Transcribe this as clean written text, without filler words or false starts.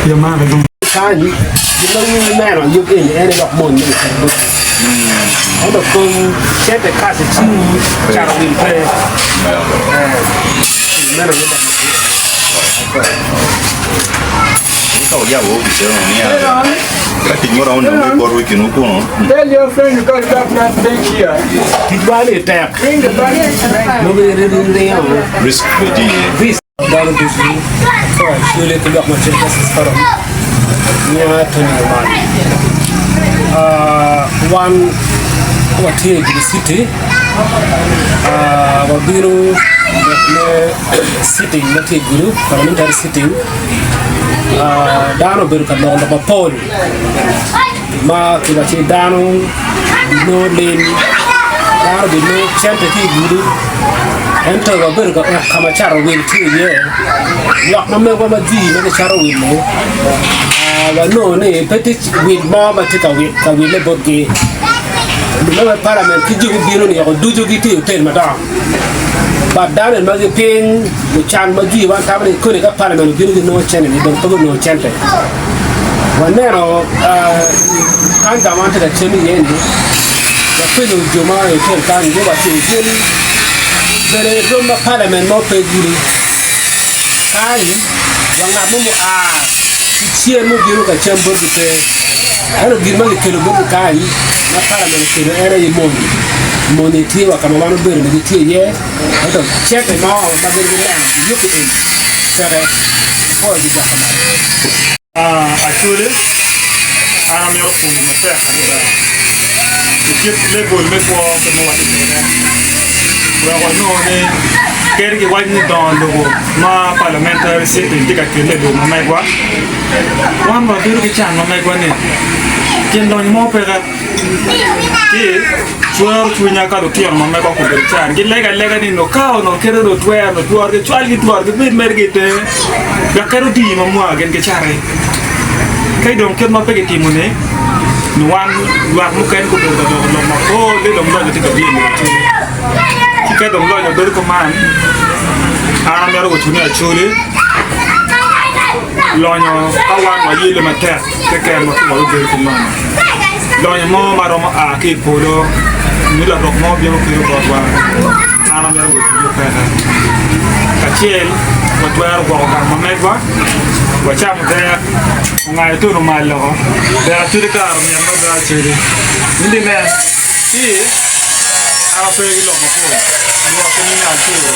Kany, gin ma wun wuneno yub eni en aye dok mony me lutit botwu. Ento kom cente kac i cingwu cato wil pe. Ee, meno aye dok Ticwa ni tek. Nongo iringo. Risk. Dano ducu ka wacwele ki lwak ma tye Justice Forum nyinga Tony Oman. Wan watye i Gulu City, wabino me sitting ma tye i Gulu, parliamentary sitting. Dano obedo ka loko lok mapol ma kiwaco ni dano binongo lim, dano binongo cente ki i gudo ento wabedo ka ok ka ma cato wil tye iye lwak ma megwa ma jwi ma gicato wil-li wanongo ni pe tye wil mo ma tye ka wille botgi lume me palament ki jo mubino ni woko ducu gitye i otel madongo but dano eni ma gipiny lucan ma jwi wan tamo ni koni ka palament obino ginongo cente-ni dong pe gunongo cente. Waneno kany ka ma watye ka cem iye-ni, wapenyo jo ma i otel kany guwacci gin bene rom ma palament mo pe gudo kany wa ngat mo mua ki cen mubino ka cam botgi pe ento gin ma kikelo botgi kany ma palament okelo en aye mony, mony tye wa ka ma wan obedo ni gitye iye ento cente mo ma gin gineno i yub eni peke. Apwoyo ki cwako malo. Acholi, an amito pwonyo matek adada i kit lebol me kwo kit ma watye kwede wek wanongo ni kadi kiwaco ni dongo lobo ma parliamentary sitting tye ka kelle i lobo ma megwa, wan wabedo ki can ma megwa ni gin lonyo mo peke. Ci cwero cwinya ka lutino ma mega gubedo can gilego alega ni nongo ka onongo kite dong twero nongo tworgi cwalgi tworgi bed medgi i tenge wek kadi oti ma mwaka gin gicati. Ka dong kit ma pe kitimo-ni, nongo wan lwak mukene gubedo ka loko lok mapol ni dong lonyo tye ka bino i Acholi. Ci ka dong lonyo bedo kuman, an amito waco ni Acholi lonyo ka wan wayelle matek keken ma ci wabibedo ki lonyo. Lonyo mo ma romo a ki i polo nyo larok mo bino kelo botwa, an amito weko ni peke. Kacel watwero gwoko gang ma megwa, wacamo dek, ongayo tunu mal loko, dek acwali kare omyero mada acwali. In inen, ci an ape ki lok mapol, lwok ki nino acwali.